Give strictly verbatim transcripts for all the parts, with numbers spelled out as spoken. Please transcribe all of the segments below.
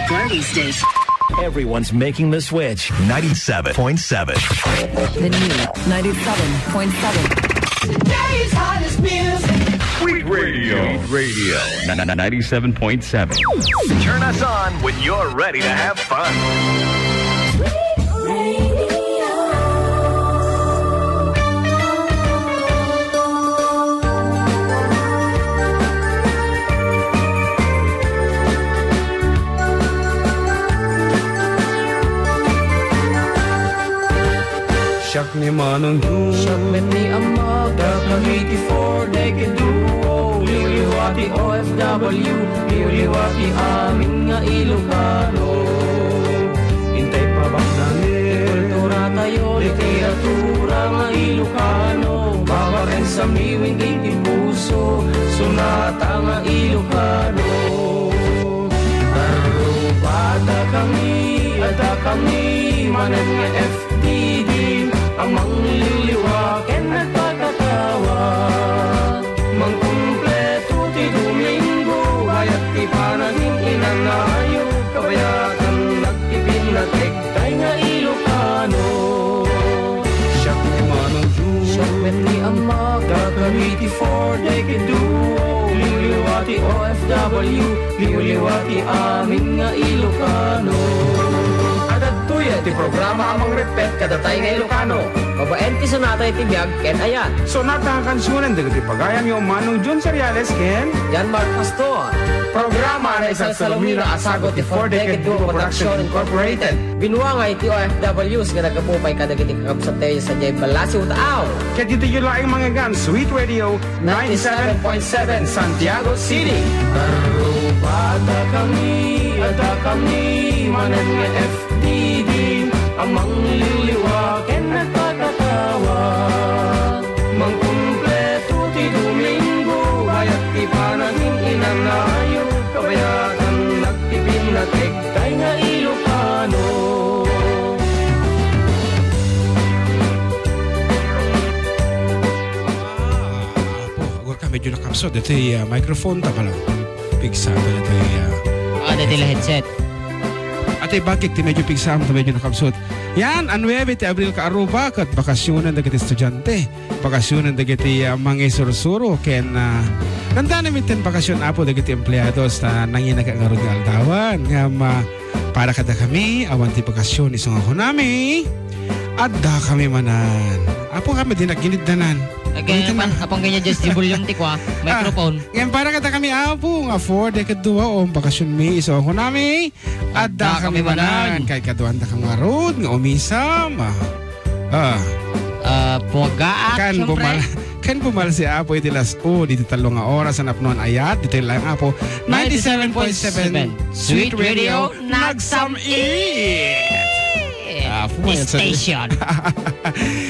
Party station. Everyone's making the switch. Ninety-seven point seven. The new ninety-seven point seven. Today's hottest music. Sweet Radio. Radio. Na, na, na, ninety-seven point seven. Turn us on when you're ready to have fun. Siak ni Manong Jun. Siak met ni Ammak. Dakami ti Four Decade Duo. Liwliwa ti O F W. Liwliwa ti amin nga Ilocano. Intay pabagnanen ti kulturatayo, literatura nga Ilocano, babaen sa miwing iti puso, sonata nga Ilocano. Tarubadakami, addakami manen nga F D D a mangliliwa ken nagpakatawag. Mangkumpleto ti Domingo, bayat ti panagininayo, kabayatan nagpipinnatek tay nga Ilocano. Siak ni Manong Jun. Siak met ni Ammak. Dakami ti Four Decade Duo. Liwliwa ti O F W. Liwliwa ti amin nga Ilocano. Adda daytoy ti programa a mangreppet kada tay nga Ilocano. Babaen ti sonata iti biag ken ayat. Sonata nga kansionen dagiti pagayamyo, Manong Jun Seriales ken John Mark Pastor. Programa a naisagsalumina a sagut ti Four Decade Duo Production Incorporated. Binuangay ti O F Ws nga naggapu pay kadagiti kakabsattayo sadiay Balasi, Utaaw. Ket ditoy laeng mangeggan, Sweet Radio, ninety-seven point seven Santiago City. Tarubadakami, addakami manen nga F D D a mangliliwa ken nagpakatawag. Mangkumpleto ti Domingo, bayat ti panagininayo, kabayatan nagpipinnatek tay nga Ilocano. Ah, apo, agurka medyo nakapsot. Ito'y, ah, microphone, tama lang. Pigsa, ito, ito'y, ah, Ah, dati la headset. Ato'y bagik ti medyo pigsa, ito medyo nakapsot. Yan, a nuebe ti Abril, kaaruba, ket bakasionen dagiti estudiante. Bakasionen dagiti, ah, mangisursuro ken, ah, dandanem iti bakasion, Apo, dagiti empleados ta nanginagak ngarud nga aldawan. Ngem, ah, para kadakami, awan ti bakasion, isu nga kunami, addakami manen. Apo, kami di nagginiddanan. Okay, Ulitin apan, na. Apan kanya just di volume ti kwa, Ah, microphone. Ngem para kadakami, Apo, nga Four Decade Duo, o bakasionmi, isu nga kunami, addakami manen. Kay kaduandakami ngarud nga umisam. Ah. Ah, pumagaan, Kan siyempre. Bumal-, kan bumalsi, Apo, iti las-, o, diti tallo nga oras a napnoan ayat, ditoy laeng, Apo, ninety-seven point seven Sweet Radio, nagsam-it. Apo, The station.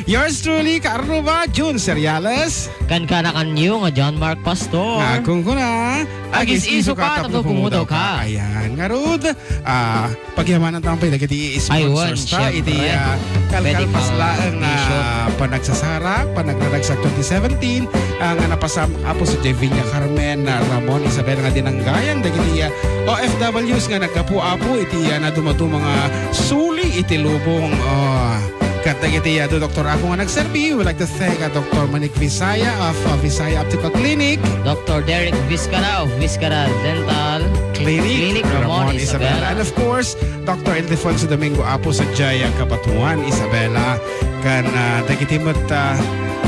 Yours truly, kaaruba, Jun Seriales. Kankanakanyo nga John Mark Pastor. Nga kunkuna, agis-isu ka tapno pumudawka. Ayan, ngarud, ah, pagyamanantayo pay dagiti sponsors ta iti, ah, kalkalpas laeng, ah, panagsasarag, panagraragsak twenty seventeen, ah, nga napasamak, Apo, sadiay Villa Carmen, ah, Ramon Isabela nga dinanggayan dagiti, ah, O F Ws nga naggapu, Apo, iti, ah, nadumaduma nga suli iti lubong. Ah, ket dagiti, ah, doktor, Apo, nga nagserbi, we would like to thank, ah, Doctor Manik Visaya of, ah, Visaya Optical Clinic. Doctor Derek Vizcara of Vizcara Dental Clinic, Clinic, Ramon Ramon Isabela. Isabela. And of course, Doctor Ildefonso Domingo, Apo, sadiay Cabatuan, Isabela. Ken, ah, dagiti met, ah,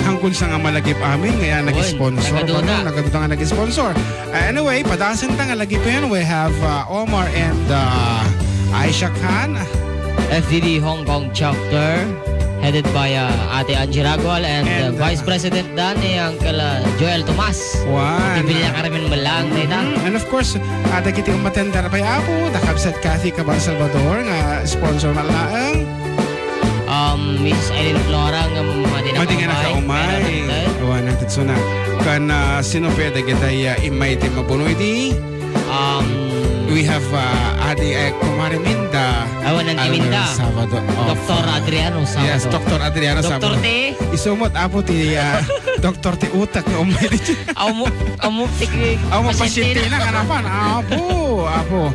hangkudsa nga malagip amin nga Wen, nag-sponsor, nagaduda. Ano? Nagaduda nga nag-sponsor. Ah, anyway, padasenta nga lagipen, we have, ah, Omar and, ah, Aisha Khan. F D D Hong Kong chapter, headed by, ah, Ate Angie Ragual and, And, uh, Vice ah, President Danny, Uncle, uh, Joel Tomas. Wan. Iti Villa Carmen Malang, dayta. Mm, and of course, ah, dagiti umatender pay, Apo, da Kabsat Cathy Cabal Salvador, nga sponsor man laeng. Um, Miss Eileen Flora, nga madi na Madi nga kaumay, nakaumay. Pero, eh. Wan, ang titsuna. Kan, ah, sino pay dagiti, ah, immay ti mabuno iti? Um, We have, uh, Adi, eh, Kumare Minda. Awan, Nanti Almer Minda. Sabado. Oh, Doctor uh, Adriano Sabado. Yes, Doctor Adriano Doctor Sabado. T. Isumot, Apo, ti, uh, Doctor ti utak nga umay di. Amo, amo, ti, Amo, pasyente pasyente na. Na, kanapan. Apo, Apo.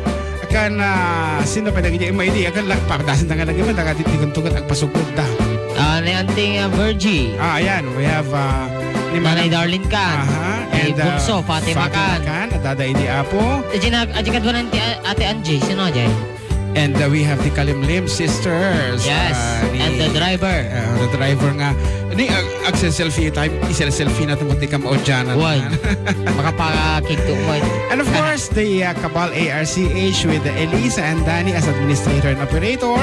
Kan, ah, sino pa dagiti, may di, akan la-, pakdasen ta nga lagi man, daga ti tiguntugan, agpasugod da. Ah, ni Auntie, ah, Virgie. Ah, ayan, we have, ah, ni Nanay Manang Darlene Can. Aha, Ni and, ah, Bunso, Fatima Fatima Can. Can, at Dada Idi Apo. Aji na, aji kadwanan ti, ah, Ate Angie, sino aji? And, uh, we have the Kalimlim sisters. Yes, Uh, ni and the driver. Uh, the driver nga. Ni, uh, agse-selfie time, isel-selfie na tumot di ka maudyanan. Why? Makapakikto mo. And of course, the, uh, Cabal A R C H with Elisa and Danny as administrator and operator.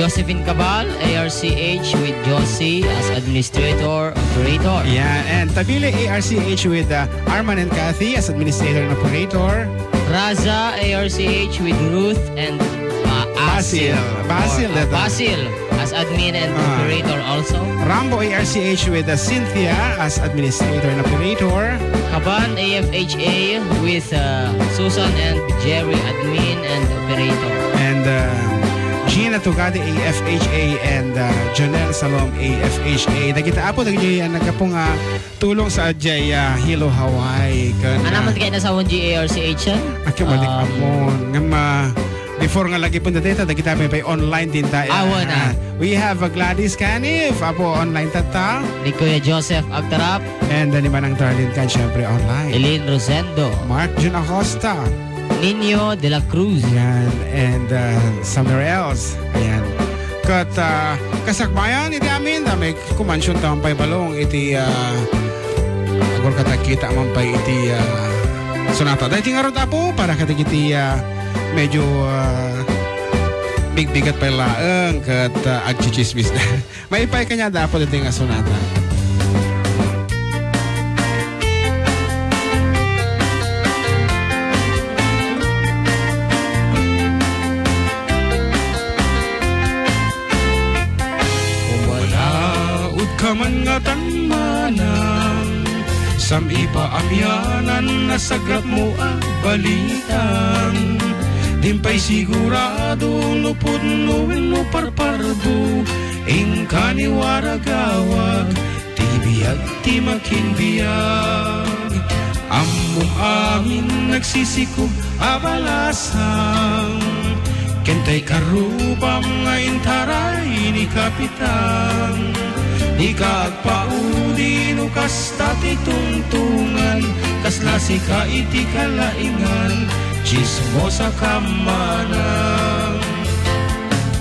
Josephine Cabal, A R C H with Josie as administrator, operator. Yeah, and Tabile A R C H with, uh, Arman and Kathy as administrator and operator. Raza, A R C H with Ruth and, uh, Basil. Asil. Basil, Or, uh, that, uh, Basil as admin and Ah. operator also. Rambo A R C H with, uh, Cynthia as administrator and operator. Kaban A F H A with, uh, Susan and Jerry, admin and operator. And, uh, Gina Tugade A F H A and, uh, Jonel Salom A F H A. Dagita apo, dagiti, uh, naggapu nga tulong sa adjay, ah, Hello Hawaii. Kan, Ano ah, man kaya nasawan G A R C H yan? Ake, balik Um, amon. Ngem, ah, before nga lagi pun data, dagita pay, pay online din tayo. Awan, ah. Ah, we have, ah, Gladys Canif, apo online tatta. Ni Kuya Joseph Agtarap. And, ah, ni Manang Darlene Can, syempre online. Eileen Rosendo. Mark Jun Acosta. Nino de la Cruz. Yan. And, uh, somewhere else. Ayan. Kat, uh, kasakbayan iti amin, dami kumansion taman pay balong iti, uh, agor katakita man pay iti, uh, sonata. Dahil tingarot apo, para kadagiti, uh, medyo, uh, bigbigat pay laeng, kat, uh, agchichismis na. Maipay kaniada, apo, ditoy nga sonata. Umalaod ka man ngatan manang, sam-ipaamianan a sagrapmo a balitan. Dimpay sigurado no pudno wenno parparbo, Inka ni waragawag ti biag ti makinbiag. Ammom amin nagsisiko a balasang, ken tay karrubam nga intaray ni Kapitan. Dika agpauli no kasta ti tungtungan, kasla sika iti kalaingan, chismosa ka manang.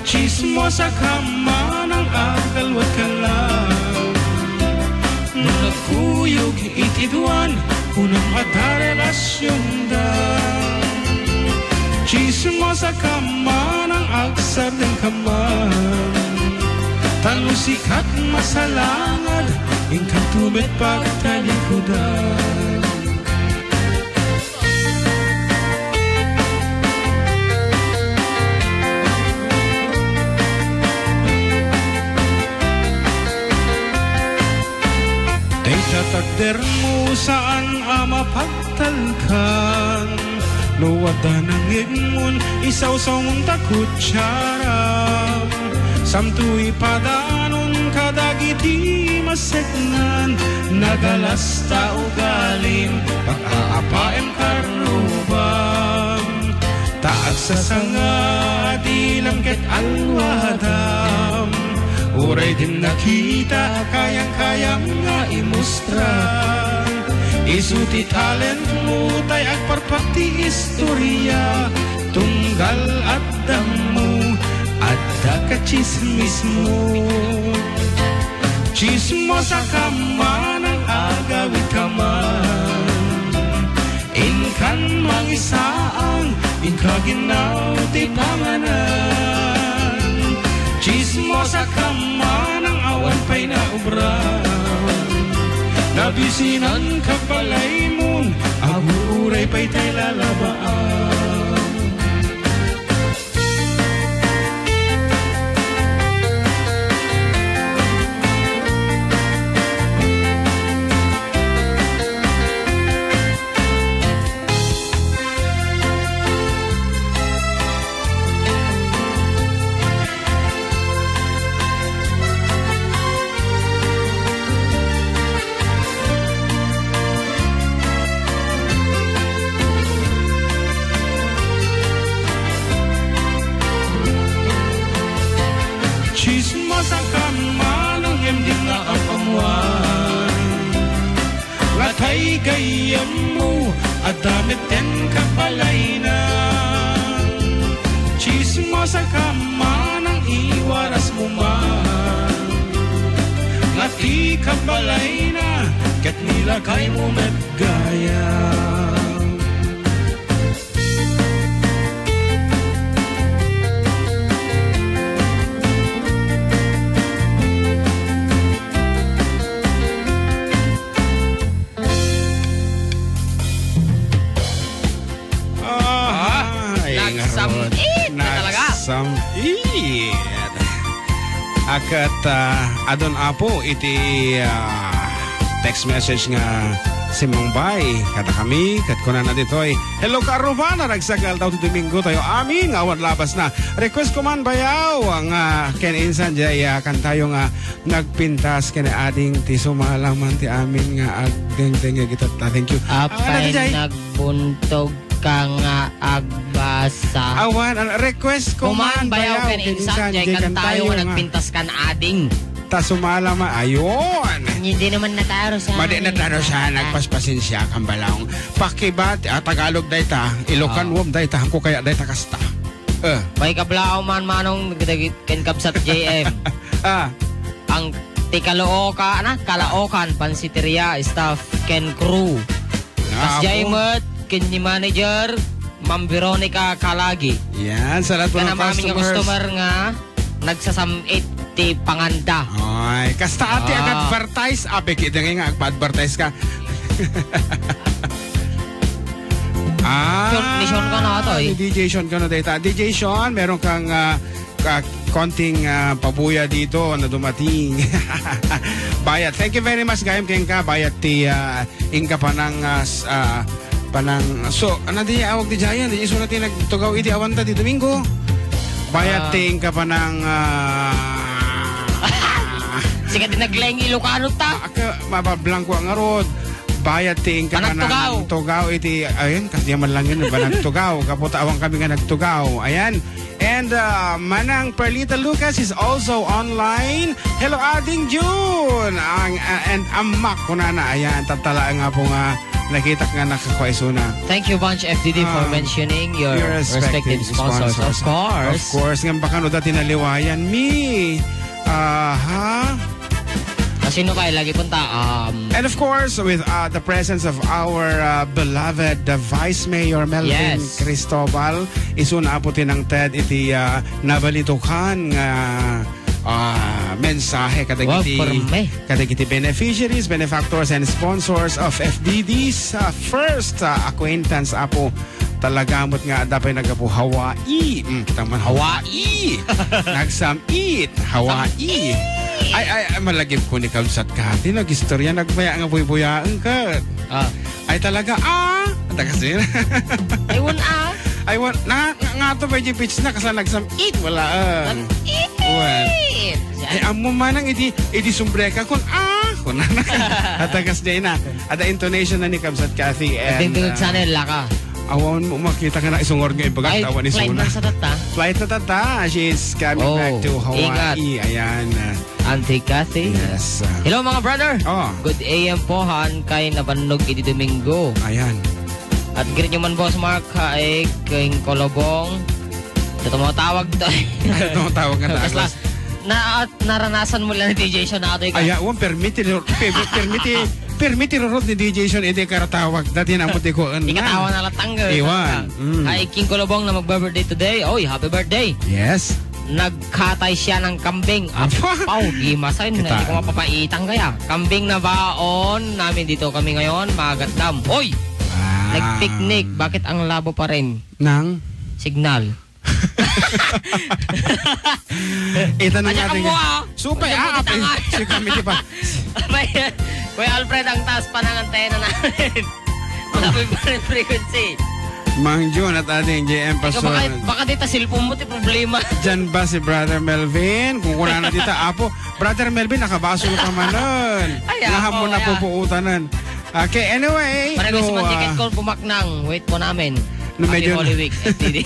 Chismosa ka manang agalwat ka lang. No nagkuyog iti duan, kunam a ta relasyonda. Chismosa ka manang agsardeng ka man. Ta no sikat masalangad, inka met pagtalikudan. Dayta takdermo saan a mapagtalkan. No adda nangngegmon, isawsawmon ta kutsara. Samto ipadanon kadagiti maseknan, nagalas ta ugalim, pag-aapaem karrubam. Ta agsasanga ti langket alwadam, uray dim nakita, kayang-kayam nga imustra. Isu ti talentmo, tay agparpar ti istoria, tunggal addammo, adda ka chismismo. Chismosa ka manang agawid ka man. Inkan mangisaang, inka ginnaw ti panganan. Chismosa ka manang awan pay naubra. Nabisinan ka balaymo, aguray pay tay lalabaan. Saka manang ngem di nga ammuan. Nga tay gayyemmo, adda met ti kabalayna. Tsismosa ka manang iwarasmo man. Nga ti kabalayna, ket nilakaymo met gayam. Ah, ay, nagsam-it na talaga. Nagsam-it. Akat, ah, adun, Apo, iti, ah, text message nga simmungbay kadakami, ket kunana ditoy, "Hello, Karuba, naragsak nga aldaw ti Domingo tayo amin nga awan labasna. Request ko man bayaw nga ken insan jay, ah, kantayo nga nagpintas ken ading ti sumala man ti amin nga agdengdengngeg itatta." Thank you. Apay, ah, nagbuntog ka nga agbasa. Awan, ah, request ko man bayaw ken insan jay kantayo nga nagpintas ken ading. Ta sumala man. Ayun. Hindi naman nataro siya. Madi nataro siya, nagpaspasensia kan balaong. Pakibat, ah, Tagalog dayta, Ilocano dayta, hangko kaya dayta kasta. Eh. May kablaw man manong dagit ken kabsat J M. Ah. Ang ti Caloocan, ana, Caloocan, pansiteria, staff, ken crew. Ah, kasjay met ken ni manager, Ma'am Veronica Kalagi. Yan, sa lahat ng mga customers. Ken amin nga customer nga nagsasam-it ti panganda. Ay, kasta ati, ah, ag-advertise. Ape, kita nga nga, agpa-advertise ka. Ah, ni Sean ka na, atoy. Ni D J Sean ka na, data. D J Sean, meron kang, ah, ka-, konting, ah, pabuya dito na dumating. Bayat. Thank you very much, gayam kenka. Bayat ti, ah, inka panang, ah, s-, ah, panang, so, ano di awag di Jaya? Di iso na ti nagtugaw iti awanta di Domingo. Bayat, ah, ti inka panang, ah, sika ti nagleng Ilocano ta. Aka, mabablangko ang arod. Bayat ti inka panang tugaw iti, ayun, kasi man lang yun, ba nagtugaw? Kaputa, awang kami nga nagtugaw. Ayan. And, uh, Manang Perlita Lucas is also online. Hello, Ading June! Ang, uh, and Amak, kunana, ayan, tatala nga po nga nakita nga nakakuha isuna. Thank you, Bunch F D D, for, ah, mentioning your, your respective, respective sponsors. Sponsors. Of course. Of course, nga baka no dati naliwayan mi. Aha. Kasino kayo lagi punta? Um, and of course, with, uh, the presence of our, uh, beloved, uh, Vice Mayor Melvin, yes, Cristobal, isuna po tinangted iti, uh, nabalitukan nga, uh, mensahe kadagiti, wow, kadagiti beneficiaries, benefactors, and sponsors of F D D's, uh, first, uh, acquaintance, apo. Talaga met nga adda pay naggapu Hawaii. Mm, kita man Hawaii. Hawaii. Nagsam-it. Hawaii. Sam-it. Ay, ay, ay, malagip ko ni Kabsat Cathy. Nagistorya, nagmaya nga buybuyaen ka. Ah. Ay, talaga, ah. Taga sin. I want, ah. I want, na, nga, nga to, pwede pitch na, kasla nagsam-it, wala, ah. Sam-it. Wan. Ay, ammo manang iti, iti sumbreka kun, ah, kun. At tagas di na. At the intonation na ni Kabsat Cathy and, ah, channel, laka. Awan mo makita ka na isungor nga ibaga. Ay, tawan ni flight Suna. Na sa tata. Flight na tata. She is coming, oh, back to Hawaii. Ingat. Ayan. Auntie Cathy. Yes, ah. Hello, mga brother. Oh. Good A M po, han kay nabannog iti Domingo. Ayan. At greet nyo man, Boss Mark, ha, ay, king Kolobong. Ito, tumatawag to. Ay, tumatawag nga. Kasla, tawag. Na, at naranasan mo lang ni D J Sean na atoy ka. Ay, awan, permit, permit, permit, permit, irurot ni D J Sean, iti karatawag. Dati na mo ti ko, ikatawa na lang tanggal. Iwan. Mm. Ay, king Kolobong na magbe-birthday today. Oy, happy birthday. Yes. Nagkatay siya ng kambing. Apa? Apaw, gimasain na. Kita. Hindi ko mapapaitang kaya. Kambing na baon namin dito kami ngayon, magatdam. Oy! Ah. Nagpicnic. Bakit ang labo pa rin? Nang? Signal. Ita na. Anya natin mo, ah. Supay, ah, kita nga. Si committee pa. May, Kuya Alfred, ang taas pa ng antena namin. Malapit pa rin frequency. Mang Jun at ating J M Pastor. Ikaw, baka, baka dita cellphone mo, ti problema. Diyan ba si Brother Melvin? Kung kuna na dita, apo, Brother Melvin, nakabasol ka man nun. Ay, nga apo, mo kaya napupuutanan. Okay, anyway, parang no, gusto man ticket, ah, ko, bumaknang. Wait po namin. No, medyo Happy Holy Week, F T D.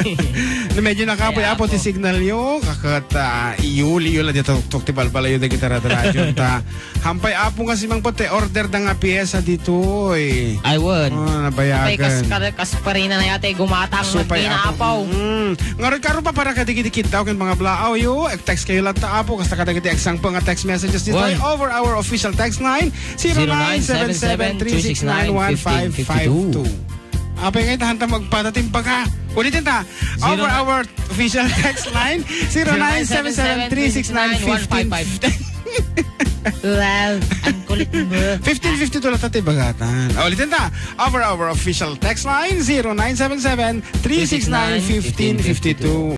No, medyo nakapoy, Kaya Apo, ti signal yo, kakat, ah, iyuli yo la di tuktok ti balbalayo dagiti radradyo ta. Hampay, Apo, nga simangpet ti order da nga piesa ditoy. Ay, wen. Oh, nabayagan. Apay, kas, kas, kas parina na yata, gumatang Supay, magkina, Apo. Apo. Mm. Ngarud, karo pa para kadagiti kiddaw ken mga blaaw yo, text kayo latta, Apo, kasta kadagiti example nga text messages ditoy Wen. over our official text line, zero nine seven seven, three six nine, one five five two. Apay ngay, tahan ta magpatatim pa ka. Ulitin ta. Zero Over our official text line, zero nine seven seven, three six nine, fifteen fifty. Wow, ang kulit mo. Fifteen fifty-two lang ta ti bagatan. Ulitin ta. Over our official text line, zero nine seven seven, three six nine, fifteen fifty-two.